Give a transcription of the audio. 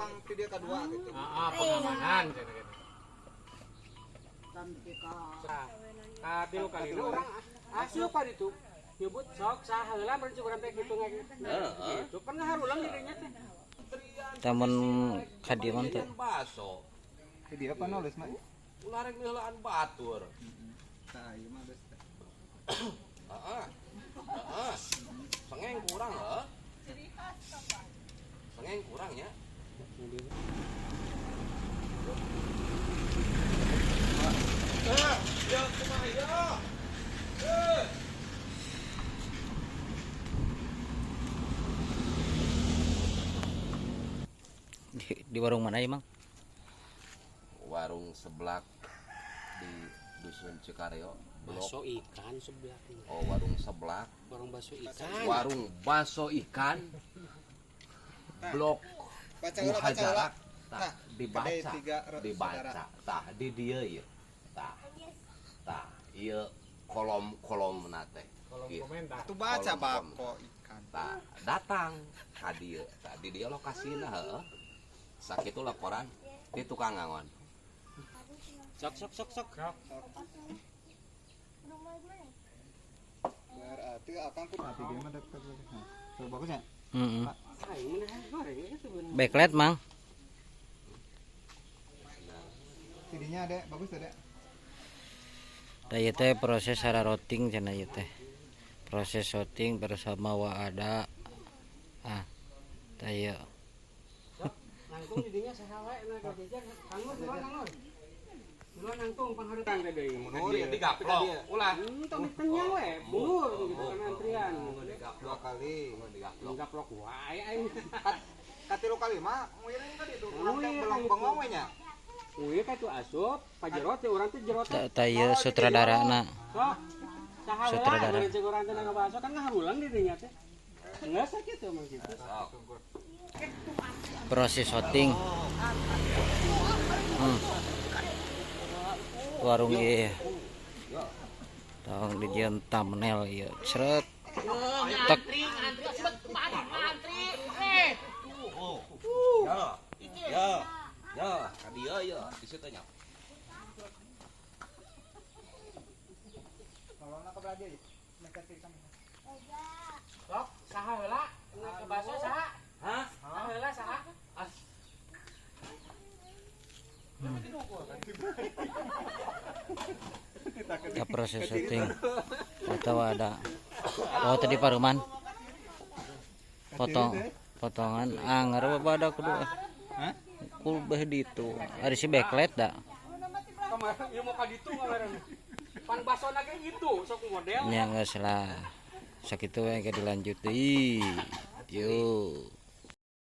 tukang video kedua gitu. Heeh, pengamanan gitu. Ka tilu kali urang asup ka ditu. Nyebut sok saha heula mun urang teh kitu heeh. Gitu kan ngaharulang dirinya teh. Tamun ka dieu mah teh. Baso. Di dieu apa nulis mah? Ulah rek miheulaan batur. Tah ieu mah geus. Heeh. Heeh. Sengeng kurang heuh. Sengeng kurang ya. Ya kumaha ya. Di warung mana ya, Mang? Warung seblak di Dusun Cikareo. Bakso ikan seblak. Oh, warung seblak. Warung bakso ikan. Warung bakso ikan. Blok Muhajarak. Tah dibaca. Dibaca. Tah di dieu ieu. Tah. Tah ieu kolom-kolom na teh. Kolom komentar. Atuh baca bako ikan. Tah datang ka dieu. Tah di dieu lokasina heuh. Sakitu laporan di tukang ngangon. Sok sok sok sok. Berarti akang kudu mati dia mah deket. Nah, bagus ya? Heeh. Backlight, Mang. Tidinya ada bagus ada. Da ieu teh proses rotting cenah ieu teh. Proses shooting bersama Waada. Ah. Tah ieu. Nangtung didinya saha wae na kajejer kanggur duluan nanggur. Duluan nangtung panghareutan teh deui. Mundur ya digaplok. Ulah. Tong ditenya we, mundur gitu kan antrian. Dua kali. Digaplok wae aing. Katilu kali mah nguirin ka ditu. Urang teh belong-bengong we nya. Uy ka tu asup, pajerot teh urang teh jerot. Tah ieu sutradarana. Sok. Saha Sutradara. heula urang teh ngabaso kan ngaharulang didinya teh. Geus sakitu mah kitu. Proses shooting. Warung ieu. Tong dijieun thumbnail ieu. Seret. Tek. Ya. Ya. Ya, ka dieu ya, di situ nya. Tolongna ka belah dieu. Sok, saha heula? Na ke baso saha? Hah? Saha heula saha? Kita proses syuting atau ada. Oh tadi paruman. Potong potongan anger apa ada kudu. Hah? Kul beh ditu. Ada si backlight da. Kemarin ieu mau ka ditu kemarin. Pan basona ge gitu sok model. Nya geus lah. Sakitu we ge dilanjut deui. Yo.